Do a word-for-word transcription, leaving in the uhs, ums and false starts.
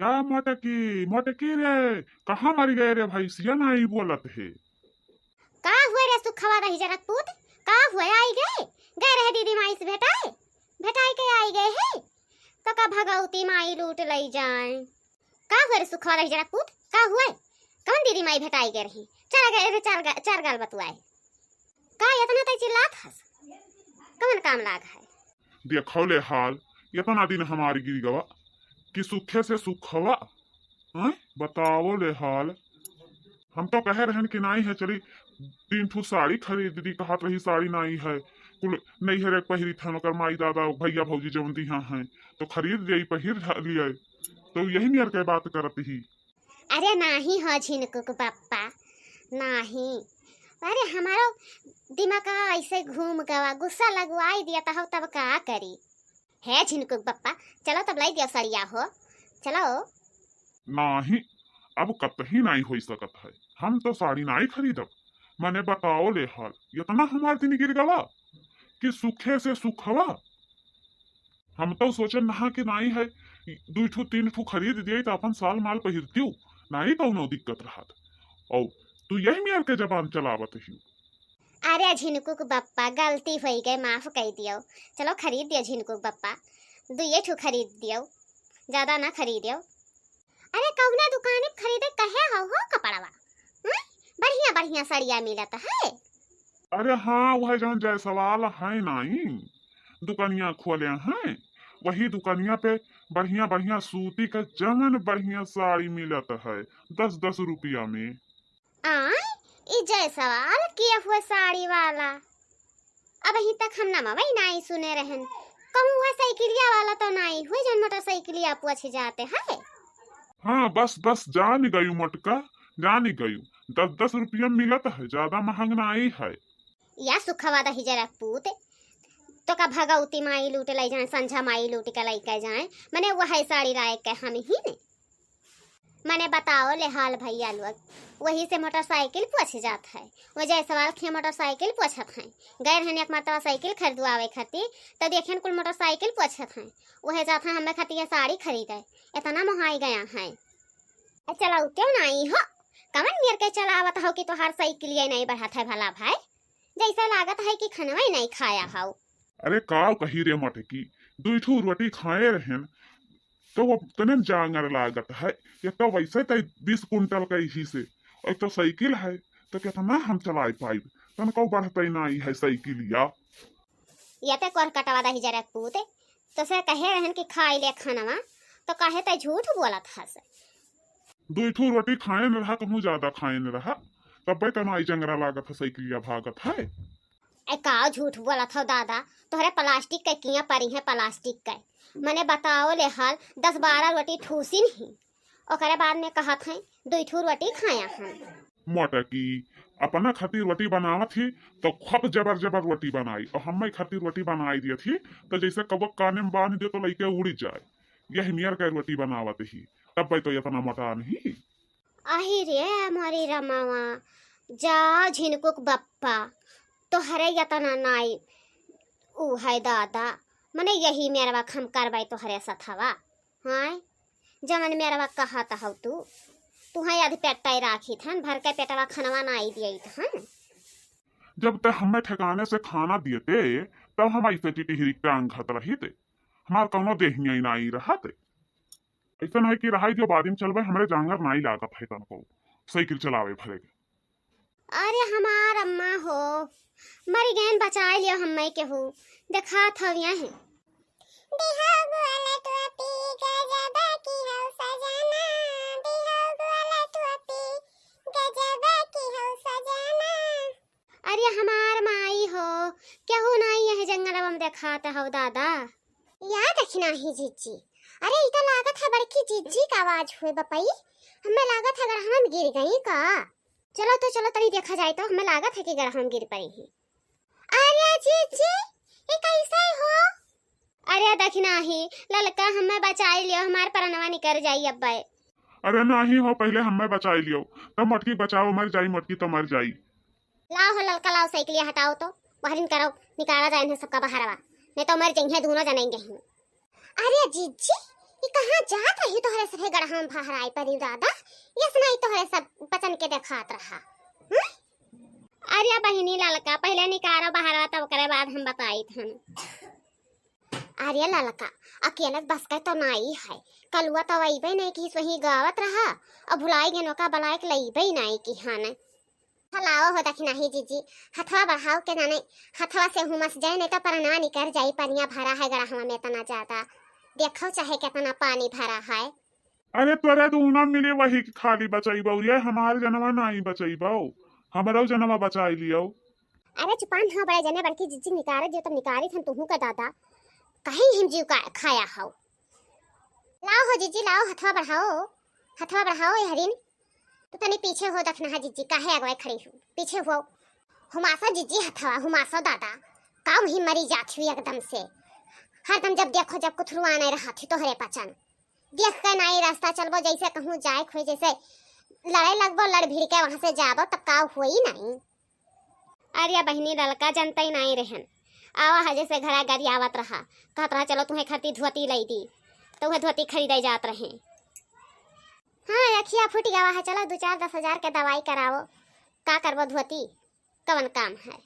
का मोटकी, मोटकी रे, कहाँ मरि गए रे भैंसिया, नाई बोलत हे? का हुए रे सुखवा दहिजरा क पूत? का हुए, आई गए? गए रहे दीदी माई से भेटाए, भेटाए के आई गए है, तो का भगौती माई लूट लई जाए। का हुए रे सुखवा दहिजरा क पूत? का हुए? कौन दीदी माई भेटाए गए रही? चार गए रे, चार गा-, चार गाल बतुआए। का इतना तई चिल्लात हस? कौन काम लाग है? देखो ले हाल, इतना दिन हमार गिर गवा कि सुखे से सुखवा। हैं? बताओ ले हाल। हम तो कहे रहन कि नाई है, चली तीन ठू साड़ी खरीद दी, कहत रही साड़ी नाई है, कुल नैहरे पहिरी थन, ओकर माई दादा भैया भौजी जौन दिहा हैं, तो खरीद लियाई, पहिर लियाई। तो यही नियर के बात करत ही। अरे नाही हो झिनकुक बप्पा, नाही। अरे हमारो दिमाग ऐसे घूम गवा, गुस्सा लगवाई दिया तो हम तब का करी। हे झिनकुक बप्पा, चलो तब लाई दियो सड़िया हो, चलो। नाही, अब कतही नाही होई सकत है, हम तो साड़ी नाही खरीदब। मने बताओ ले हाल, इतना हमार दिन गिर गवा कि सुखे से सुखवा। हम तो सोचन नहा कि नाई है, दुई ठू तीन ठू खरीद दिए तो अपन साल माल पहिरतियो, नाई कौनो दिक्कत रहत। और तू यही मेर के जबान चलावत ही। अरे झिनकुक बप्पा, गलती होई गए, माफ कई दियो। चलो खरीद दियो झिनकुक बप्पा, दुइये ठू खरीद दियो, ज्यादा ना खरीदियो। अरे कौना दुकान पे खरीदे कहे हो, हो कपड़वा? हम्म? बढ़िया बढ़िया सड़िया मिलत है। अरे हाँ, वह जौन जायसवाल है नाई, दुकनिया खोले हैं, वही दुकनिया पे बढ़िया बढ़िया सूती का जमन बढ़िया साड़ी मिलत है, दस दस रुपया में। आय, ई जायसवाल किया हुआ साड़ी वाला, अबहीं तक हम नमवई नाई सुने रहन। कहूँ वह साइकिलिया वाला तो नाई हुए जौन मोटरसाइकिलिया पोछ जाते है? हाँ, बस बस, जान गयू मोटका, जान गयू। दस दस रुपया मिलत है, ज्यादा महंग नाई है। या सुखवा दहिजरा पूत, तो का भगौती माई लूट लई जाए, संझा माई लूट के लई के जाए, मने वह साड़ी लाए के हम ही ने। मने बताओ ले हाल भैया लोग, वही से मोटरसाइकिल पोछ जात है। वो जायसवाल खिया मोटरसाइकिल पोछत हैं। गए रहन एक मरतबा साइकिल खरीदवावे खातिर, तो देखेन कुल मोटरसाइकिल पोछत हैं। वहे जात हैं हमें खातिर ये साड़ी खरीदे। इतना मोहाई गया है। ए, चलाउते नाई हो, कवन मेर के चलावत हो कि तोहार साइकिलिया नहीं बढ़त है भला भाई? जैसे लागत है कि खनवा ही नहीं खाया हो। अरे का कही रे मटकी, दुई ठू रोटी खाए रहन, तो वो तने जांगर लागत है। एक तो वैसे तय बीस कुंटल का ही से, एक तो साइकिल है, तो कितना हम चलाए पाइब? तनको बढ़ते नाई है साइकिलिया। ये ते कोर कटवा दहिजरा पूत, तो से कहे रहन कि खाई ले खानवा, तो काहे तय झूठ बोलत हस? दुई ठू रोटी खाए न रहा, कहूँ ज्यादा खाए न रहा, तब्बे तो नाई जंगरा लागत है, साइकिलिया भागत है। ए, का झूठ बोलत हो दादा? तोहरे प्लास्टिक के किया परी है, प्लास्टिक के। मने बताओ ले हाल, दस बारह रोटी ठूसिन ही, ओकरे बाद में कहत हैं, "दुई ठू रोटी खाया हम।" मोटकी, अपना खातिर रोटी बनावत ही, तो खूब जबर जबर रोटी बनाई, और हम्मे खातिर रोटी बनाई दियत ही, तो जैसे कबक काने में बांध दे, तो लइके उड़ जाए। यही मेर के रोटी बनावत ही, तब्बे तो इतना मोटान ही। आही रे मोरी रमावा, जा झिनकुक बप्पा, तोहरे यतना नाई ऊ है दादा, मने यही मेरवा क हम करबै तोहरे सथवा। हाँ, जवन मेरवा कहत हौ तू, तू है अध पेटाई राखी थन, भर के पेटवा खनवा नाई दियई थन। जब ते हमें ठिकाने से खाना दियते, तब हम ऐसे टिटिहरी टांग घत रही थे, हमार कौनो देहिया ही नाई रहत। ऐसा नहीं कि रहाई जो बादिम चलबे, हमरे जांगर नाई लागत है तनको साइकिल चलावे भरे के। अरे हमार अम्मा हो, मरी गैन, बचाए लियो हम्मे केहू, देखात हौ यहीं। दिहो गोल टोपी गजब की हौ सजना, दिहो गोल टोपी गजब की हौ सजना। अरे हमार माई हो, केहू नाई यह जंगलवा में देखात हौ दादा। या दखिनाही जिज्जी, अरे ई त लागत है बड़की जिज्जी का आवाज हुए बपई, हमें लागत है गड़हवा में गिर गई का। चलो तो चलो तनी देखा जाए तो, हमें लागत है कि गड़हवा में गिर पड़ी ही। अरे जिज्जी, ये कैसे हो? अरे दखिनाही, ललका हमें बचाई लियो, हमार परनवा निकर जाई अब्बे। अरे नाही हो, पहले हमें बचाई लियो, तब मोटकी बचाओ, मर जाई मोटकी तो मर जाई। लाओ हो ललका, लाओ साइकिलिया हटाओ तो, बहरिन करो, निकाला जाए इन्हें सबका बहरवा, नहीं तो मर जइहें दोनों जने यहीं। अरे जिज्जी, ई कहाँ जात रही तोहरे सभे गड़हा में भहराई परी दादा? यस नहीं तोहरे सब पचन के देखात रहा। हम्म? अरे बहिनी ललका, पहिले निकारो बहरवा, तब ओकरे बाद हम बताइत हन। अरे ललका, अकेले बस के तो नाई है, कलुआ तो अइबे नहीं कि वही गावत रहा, और भुलाई गेन ओका बलाए के लइबे नहीं कि हन। हलाओ हो दखिनाही जीजी, हथवा बढ़ाओ के जाने, हथवा से हुमस जाए नहीं तो परनवा निकर जाई, पनिया भरा है गड़हवा में इतना ज्यादा। देखो चाहे कितना पानी भरा है। अरे तोरे दूना मिले वही के खाली बचइबौ रे, हमार जनवा नाई बचइबौ, हमरौ जनवा बचाई लियो। अरे चुपान, हाँ बड़े जने बड़की जिज्जी निकारे दियो तब निकारी थन तुहू का दादा, कहीं हिम जीव का खाया हो। लाओ हो जिज्जी, लाओ हथवा बढ़ाओ, हथवा बढ़ाओ ए हरिन। तू तनी पीछे हो दखिनाहा जिज्जी, काहे अगवाई खड़ी हो, पीछे हो। हुमासा जिज्जी हथवा, हुमासा दादा, का वही मरी जात हुई एकदम से। हरदम जब देखो जब कुथरुआ नहीं रहा थी तोहरे पचन। देख के नाई रास्ता चलबो, जैसे कहूँ जाए खोई, जैसे लड़े लगबो, लड़ भिड़ के वहां से जाबो, तब का होई नहीं। अरे बहिनी ललका जनते नाई रहन, आवा है जैसे घरा गरियावत रहा, कहत रहा चलो तुम्हें खरीदी धोती लई दी, तो वह धोती खरीदे जात रहे। हाँ अखिया फूट गवा है, चलो दो चार दस हजार के दवाई कराओ, का करबो धोती, कवन काम है।